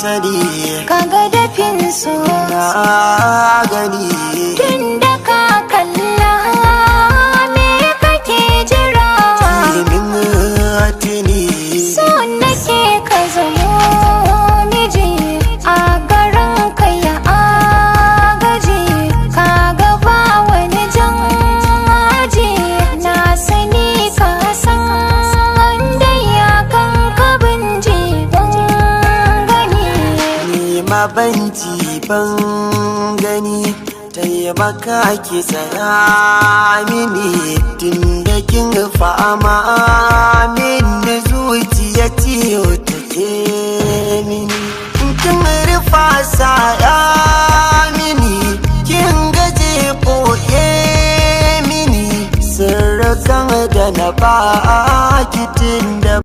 Sani. Kaga dafin so. Na gani. Tun da ka kalla, me kake jira? Min tuni. So nake ka zamo miji a garin ka, ya agaji ka gaba wani jan aji. Na sani ka san wanda ya kan ka ban ji ban gani. Ni ma ban ji ban gani, taimaka ki tsaya mini, tunda kin fama mini zuciya ciwo take mini. Kin rufa saya mini, kin gaje koye mini sirrikan da na ba ki tun da